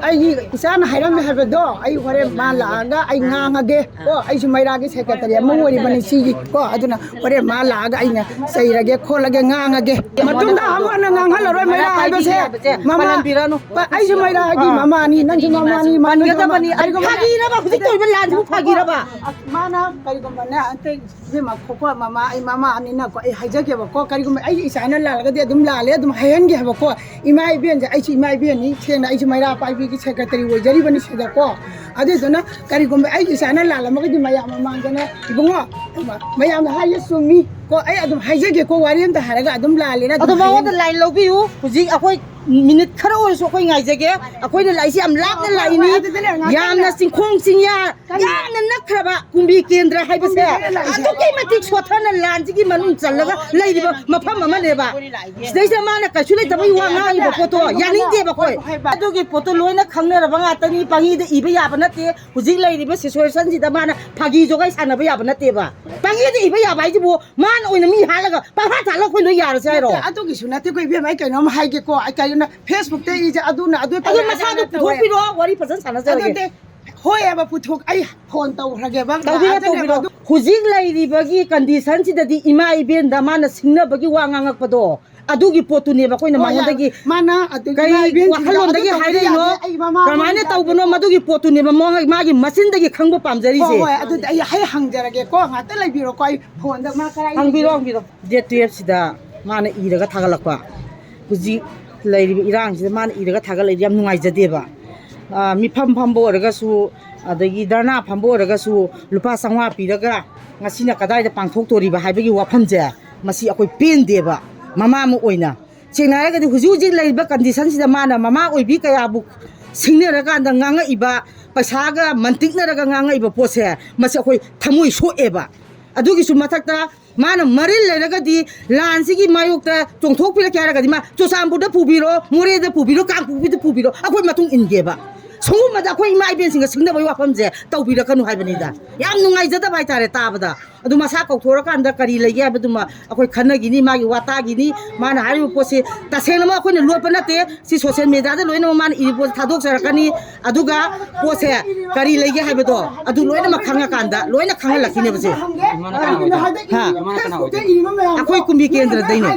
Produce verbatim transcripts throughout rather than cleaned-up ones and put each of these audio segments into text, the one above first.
ꯑꯩꯒꯤ ꯏꯆꯥꯅ ꯍꯥꯏꯔꯝꯃꯦ ꯍꯥꯏꯕꯗꯣ ꯑꯩ ꯍꯣꯔꯦꯟ ꯃꯥ ꯂꯥꯛꯑꯒ ꯑꯩ ꯉꯥꯡꯉꯒꯦ꯫ ꯀꯣ, ꯑꯩꯁꯨ ꯃꯩꯔꯥꯒꯤ ꯁꯦꯀ꯭ꯔꯦꯇꯔꯤ ꯑꯃ ꯑꯣꯏꯔꯤꯕꯅꯤ ꯁꯤꯒꯤ꯫ ꯀꯣ, ꯑꯗꯨꯅ ꯍꯣꯔꯦꯟ ꯃꯥ ꯂꯥꯛꯑꯒ ꯑꯩꯅ ꯆꯩꯔꯒꯦ ꯈꯣꯠꯂꯒꯦ ꯉꯥꯡꯉꯒꯦ꯫ ꯃꯇꯨꯡꯗ ꯑꯃꯨꯛ ꯍꯟꯅ ꯉꯥꯡꯍꯜꯂꯔꯣꯏ ꯃꯩꯔꯥ ꯍꯥꯏꯕꯁꯦ꯫ ꯃꯃꯥ, ꯑꯩꯁꯨ ꯃꯩꯔꯥꯒꯤ ꯃꯃꯥꯅꯤ, ꯅꯪꯁꯨ ꯃꯃꯥꯅꯤ, ꯃꯥꯅꯁꯨ ꯐꯥꯒꯤꯔꯕ ꯍꯧꯖꯤꯛ ꯇꯧꯔꯤꯕ ꯂꯥꯟꯁꯤꯕꯨ ꯐꯥꯒꯤꯔꯕ? ꯑꯁ, ꯃꯥꯅ ꯀꯔꯤꯒꯨꯝꯕꯅꯦ, ꯑꯇꯩ ꯏꯕꯦꯝꯃ, ꯈꯣꯀꯣ, ꯃꯃꯥ, ꯑꯩ ꯃꯃꯥꯅꯤꯅꯀꯣ, ꯑꯩ ꯍꯥꯏꯖꯒꯦꯕꯀꯣ, ꯀꯔꯤꯒꯨꯝꯕ ꯑꯩꯒꯤ ꯏꯆꯥꯅ ꯂꯥꯜꯂꯒꯗꯤ ꯑꯗꯨꯝ ꯂꯥꯜꯂꯦ, ꯑꯗꯨꯝ ꯍꯥꯏꯍꯟꯒꯦ ꯍꯥꯏꯕꯀꯣ꯫ ꯏꯃꯥ ꯏꯕꯦꯟꯁꯦ, ꯑꯩꯁꯨ ꯏꯃꯥ ꯏꯕꯦꯟꯅꯤ, ꯁꯦꯡꯅ ꯑꯩꯁꯨ ꯃꯩꯔꯥ ꯄꯥꯏꯕꯤꯒꯤ ꯁꯦꯀ꯭ꯔꯦꯇꯔꯤ ꯑꯣꯏꯖꯔꯤꯕꯅꯤ ꯁꯤꯗꯀꯣ꯫ ꯑꯗꯨꯗꯨꯅ ꯀꯔꯤꯒꯨꯝꯕ ꯑꯩꯒꯤ ꯏꯆꯥꯅ ꯂꯥꯜꯂꯝꯃꯒꯗꯤ ꯃꯌꯥꯝ ꯃꯃꯥꯡꯗꯅꯦ, ꯏꯕꯨꯡꯉꯣ, ꯃꯌꯥꯝꯅ ꯍꯥꯏꯌꯦ ꯆꯨꯝꯃꯤ ꯀꯣ꯫ ꯑꯩ ꯑꯗꯨꯝ ꯍꯥꯏꯖꯒꯦꯀꯣ, ꯋꯥꯔꯤ ꯑꯝꯇ ꯍꯥꯏꯔꯒ ꯑꯗꯨꯝ ꯂꯥꯜꯂꯦꯅ ꯑꯗꯣ ꯑꯗꯨꯝ ꯃꯉꯣꯟꯗ ꯍꯥꯏꯍꯟꯒꯦ꯫ ꯂꯥꯏꯟ ꯂꯧꯕꯤꯌꯨ꯫ ꯍꯧꯖꯤꯛ ꯑꯩꯈꯣꯏ ꯃꯤꯅꯤꯠ ꯈꯔ ꯑꯣꯏꯔꯁꯨ ꯑꯩꯈꯣꯏ ꯉꯥꯏꯖꯒꯦ꯫ ꯑꯩꯈꯣꯏꯅ ꯂꯥꯛꯏꯁꯤ ꯌꯥꯝ ꯂꯥꯞꯅ ꯂꯥꯛꯏꯅꯤ꯫ ꯑꯗꯨꯗꯅꯦ ꯉꯥꯛꯇꯪ ꯌꯥꯝꯅ ꯆꯤꯡꯈꯣꯡ ꯆꯤꯡꯌꯥ ꯌꯥꯝꯅ ꯅꯛꯈ꯭ꯔꯕ ꯀꯨꯝꯕꯤ ꯀꯦꯟꯗ꯭ꯔ ꯍꯥꯏꯕꯁꯦ ꯀꯨꯝꯕꯤ ꯀꯦꯟꯗ꯭ꯔ ꯂꯥꯛꯏꯁꯦ꯫ ꯑꯗꯨꯛꯀꯤ ꯃꯇꯤꯛ ꯁꯣꯠꯊꯅ ꯂꯥꯟꯁꯤꯒꯤ ꯃꯅꯨꯡ ꯆꯜꯂꯒ ꯂꯩꯔꯤꯕ ꯃꯐꯝ ꯑꯃꯅꯦꯕ꯫ ꯁꯤꯗꯩꯁꯤꯗ ꯃꯥꯅ ꯀꯩꯁꯨ ꯂꯩꯇꯕꯒꯤ ꯋꯥ ꯉꯥꯡꯉꯤꯕ ꯄꯣꯠꯇꯣ ꯌꯥꯅꯤꯡꯗꯦꯕ ꯑꯩꯈꯣꯏ꯫ ꯑꯗꯨꯒꯤ ꯄꯣꯠꯇꯣ ꯂꯣꯏꯅ ꯈꯪꯅꯔꯕ ꯉꯥꯛꯇꯅꯤ꯫ ꯄꯪꯏꯗ ꯏꯕ ꯌꯥꯕ ꯅꯠꯇꯦ꯫ ꯍꯧꯖꯤꯛ ꯂꯩꯔꯤꯕ ꯁꯤꯆꯨꯋꯦꯁꯟꯁꯤꯗ ꯃꯥꯅ ꯐꯥꯒꯤ ꯖꯣꯒꯥꯏ ꯁꯥꯟꯅꯕ ꯌꯥꯕ ꯅꯠꯇꯦꯕ꯫ ꯄꯪꯏꯗ ꯏꯕ ꯌꯥꯕ ꯍꯥꯏꯁꯤꯕꯨ ꯃꯥꯅ ꯑꯣꯏꯅ ꯃꯤ ꯍꯥꯠꯂꯒ ꯄꯪꯍꯥꯠ ꯍꯥꯠꯂꯒ ꯑꯩꯈꯣꯏ ꯂꯣꯏ ꯌꯥꯔꯁꯦ ꯍꯥꯏꯔꯣ? ꯅꯠꯇꯦ, ꯑꯗꯨꯒꯤꯁꯨ ꯅꯠꯇꯦꯀꯣ ꯏꯕꯦꯝꯃ, ꯑꯩ ꯀꯩꯅꯣꯝ ꯍꯥꯏꯒꯦꯀꯣ꯫ ꯑꯩ ꯀꯩꯅꯣ Facebookꯇ ꯏꯁꯦ ꯑꯗꯨꯅ ꯑꯗꯨ ꯑꯗꯨ ꯇꯧꯋꯦ, ꯃꯁꯥꯗꯣ ꯑꯗꯥ ꯇꯧꯋꯦ꯫ ꯄꯨꯊꯣꯛꯄꯤꯔꯣ, ꯋꯥꯔꯤ ꯐꯖꯅ ꯁꯥꯟꯅꯖꯔꯒꯦ꯫ ꯑꯗꯨꯗꯤ ꯍꯣꯏ ꯍꯥꯏꯕ ꯄꯨꯊꯣꯛ-, ꯑꯩ ꯐꯣꯟ ꯇꯧꯈ꯭ꯔꯒꯦꯕ꯫ ꯇꯧꯕꯤꯔꯣ, ꯉꯥꯛꯇꯅꯦꯕ ꯇꯧꯕꯤꯔꯣ꯫ ꯑꯗꯨ꯫ ꯍꯧꯖꯤꯛ ꯂꯩꯔꯤꯕꯒꯤ ꯀꯟꯗꯤꯁꯟꯁꯤꯗꯗꯤ ꯏꯃꯥ ꯏꯕꯦꯟꯗ ꯃꯥꯅ ꯁꯤꯡꯅꯕꯒꯤ ꯋꯥ ꯉꯥꯡꯉꯛꯄꯗꯣ ꯑꯗꯨꯒꯤ ꯄꯣꯠꯇꯨꯅꯦꯕ ꯑꯩꯈꯣꯏꯅ ꯍꯣꯏ, ꯃꯉꯣꯟꯗꯒꯤ ꯃꯥꯅ ꯑꯗꯨ ꯀꯔꯤ ꯏꯃꯥ ꯏꯕꯦꯟꯁꯤꯡꯗ ꯋꯥꯈꯜꯂꯣꯟꯗꯒꯤ ꯑꯗꯨ ꯇꯧꯕꯗꯤ ꯍꯥꯏꯔꯛꯏꯅꯣ? ꯌꯥꯗꯦ, ꯑꯩ ꯃꯃꯥ ꯀꯃꯥꯏꯅ ꯍꯣꯏ ꯇꯧꯕꯅꯣ? ꯃꯗꯨꯒꯤ ꯄꯣꯠꯇꯨꯅꯦꯕ ꯃꯉꯣꯟ-, ꯃꯥꯒꯤ ꯃꯆꯤꯟꯗꯒꯤ ꯈꯪꯕ ꯄꯥꯝꯖꯔꯤꯁꯦ꯫ ꯍꯣꯏ, ꯍꯣꯏ, ꯑꯗꯨꯗꯤ ꯑꯩ, ꯑꯩ ꯍꯪꯖꯔꯒꯦꯀꯣ, ꯉꯥꯛꯇ ꯂꯩꯕꯤꯔꯣꯀꯣ, ꯑꯩ ꯐꯣꯟꯗ ꯃꯥ ꯀꯔꯥꯏ ꯍꯪꯕꯤꯔꯣ, ꯂꯩꯒꯦ? ꯍꯪꯕꯤꯔꯣ꯫ ꯗꯦꯠ ꯇꯨꯌꯦꯜꯞꯁꯤꯗ ꯃꯥꯅ ꯏꯔꯒ ꯊꯥꯒꯠꯂꯛꯄ꯫ ꯍꯧꯖꯤꯛ ꯂꯩꯔꯤꯕ ꯏꯔꯥꯡꯁꯤꯗ ꯃꯥꯅ ꯏꯔꯒ ꯊꯥꯒꯠꯂꯛꯏꯗꯤ ꯌꯥꯝ ꯅꯨꯡꯉꯥꯏꯖꯗꯦꯕ꯫ ꯑ, ꯃꯤꯐꯝ ꯐꯝꯕ ꯑꯣꯏꯔꯒꯁꯨ, ꯑꯗꯒꯤ ꯙꯔꯅꯥ ꯐꯝꯕ ꯑꯣꯏꯔꯒꯁꯨ, ꯂꯨꯄꯥ ꯆꯥꯝꯃꯉꯥ ꯄꯤꯔꯒ ꯉꯁꯤꯅ ꯀꯗꯥꯏꯗ ꯄꯥꯡꯊꯣꯛꯇꯣꯔꯤꯕ ꯍꯥꯏꯕꯒꯤ ꯋꯥꯐꯝꯁꯦ, ꯃꯁꯤ ꯑꯩꯈꯣꯏ ꯄꯦꯟꯗꯦꯕ꯫ ꯃꯃꯥ ꯑꯃ ꯑꯣꯏꯅ, ꯁꯦꯡꯅ ꯍꯥꯏꯔꯒꯗꯤ ꯍꯧꯖꯤꯛ ꯍꯧꯖꯤꯛ ꯂꯩꯔꯤꯕ ꯀꯟꯗꯤꯁꯟꯁꯤꯗ ꯃꯥꯅ ꯃꯃꯥ ꯑꯣꯏꯕꯤ ꯀꯌꯥꯕꯨ ꯁꯤꯡꯅꯔꯀꯥꯟꯗ ꯉꯥꯡꯉꯛꯏꯕ, ꯄꯩꯁꯥꯒ ꯃꯟꯇꯤꯛꯅꯔꯒ ꯉꯥꯡꯉꯛꯏꯕ ꯄꯣꯠꯁꯦ, ꯃꯁꯤ ꯑꯩꯈꯣꯏ ꯊꯃꯣꯏ ꯁꯣꯛꯑꯦꯕ꯫ ꯑꯗꯨꯒꯤꯁꯨ ꯃꯊꯛꯇ ꯃꯥꯅ ꯃꯔꯤꯜ ꯂꯩꯔꯒꯗꯤ ꯂꯥꯟꯁꯤꯒꯤ ꯃꯥꯌꯣꯛꯇ ꯆꯣꯡꯊꯣꯛꯄꯤꯔꯛꯀꯦ ꯍꯥꯏꯔꯒꯗꯤ ꯃꯥ ꯆꯨꯔꯆꯥꯟꯄꯨꯔꯗ ꯄꯨꯕꯤꯔꯣ, ꯃꯣꯔꯦꯗ ꯄꯨꯕꯤꯔꯣ, ꯀꯥꯡꯄꯣꯛꯄꯤꯗ ꯄꯨꯕꯤꯔꯣ, ꯑꯩꯈꯣꯏ ꯃꯇꯨꯡ ꯏꯟꯒꯦꯕ꯫ ꯁꯨꯒꯨꯝꯕꯗ ꯑꯩꯈꯣꯏ ꯏꯃꯥ ꯏꯕꯦꯟꯁꯤꯡꯒ ꯁꯤꯡꯅꯕꯒꯤ ꯋꯥꯐꯝꯁꯦ ꯇꯧꯕꯤꯔꯛꯀꯅꯨ ꯍꯥꯏꯕꯅꯤꯗ꯫ ꯌꯥꯝ ꯅꯨꯡꯉꯥꯏꯖꯗꯕ ꯍꯥꯏꯇꯥꯔꯦ ꯇꯥꯕꯗ꯫ ꯑꯗꯨ ꯃꯁꯥ ꯀꯧꯊꯣꯔꯀꯥꯟꯗ ꯀꯔꯤ ꯂꯩꯒꯦ ꯍꯥꯏꯕꯗꯨꯃ ꯑꯩꯈꯣꯏ ꯈꯟꯅꯈꯤꯅꯤ, ꯃꯥꯒꯤ ꯋꯥ ꯇꯥꯈꯤꯅꯤ꯫ ꯃꯥꯅ ꯍꯥꯏꯔꯤꯕ ꯄꯣꯠꯁꯤ ꯇꯁꯦꯡꯅꯃꯛ ꯑꯩꯈꯣꯏꯅ ꯂꯣꯠꯄ ꯅꯠꯇꯦ꯫ ꯁꯤ ꯁꯣꯁꯦꯜ ꯃꯦꯗꯤꯌꯥꯗ ꯂꯣꯏꯅꯃꯛ ꯃꯥꯅ ꯏꯔꯤꯕ ꯄꯣꯠꯁꯤ ꯊꯥꯗꯣꯛꯆꯔꯛꯀꯅꯤ꯫ ꯑꯗꯨꯒ ꯄꯣꯠꯁꯦ ꯀꯔꯤ ꯂꯩꯒꯦ ꯍꯥꯏꯕꯗꯣ ꯑꯗꯨ ꯂꯣꯏꯅꯃꯛ ꯈꯪꯉꯀꯥꯟꯗ ꯂꯣꯏꯅ ꯈꯪꯍꯜꯂꯛꯈꯤꯅꯦꯕ ꯁꯦ꯫ ꯍꯥ? ꯑꯩꯈꯣꯏ ꯀꯨꯝꯕꯤ ꯀꯦꯟꯗ꯭ꯔꯗꯩꯅꯦ꯫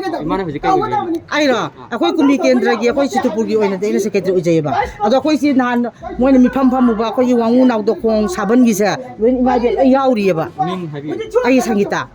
ꯑꯩꯔꯣ? ꯑꯩꯈꯣꯏ ꯀꯨꯝꯕꯤ ꯀꯦꯟꯗ꯭ꯔꯒꯤ, ꯑꯩꯈꯣꯏ ꯆꯤꯇꯨꯄꯨꯔꯒꯤ ꯑꯣꯏꯅꯗꯤ ꯑꯩꯅ ꯁꯦꯀ꯭ꯔꯦꯇꯔꯤ ꯑꯣꯏꯖꯩꯑꯕ꯫ ꯑꯗꯣ ꯑꯩꯈꯣꯏꯁꯤ ꯅꯍꯥꯟ ꯃꯣꯏꯅ ꯃꯤꯐꯝ ꯐꯝꯃꯨꯕ ꯑꯩꯈꯣꯏꯒꯤ ꯋꯥꯉꯨ ꯅꯥꯎꯗꯣꯈꯣꯡ ꯁꯥꯕꯟꯒꯤꯁꯦ ꯂꯣꯏꯅ ꯏꯃꯥ ꯏꯕꯦꯟ ꯂꯣꯏ ꯌꯥꯎꯔꯤꯑꯕ꯫ ꯑꯩ ꯁꯪꯒꯤꯇꯥ꯫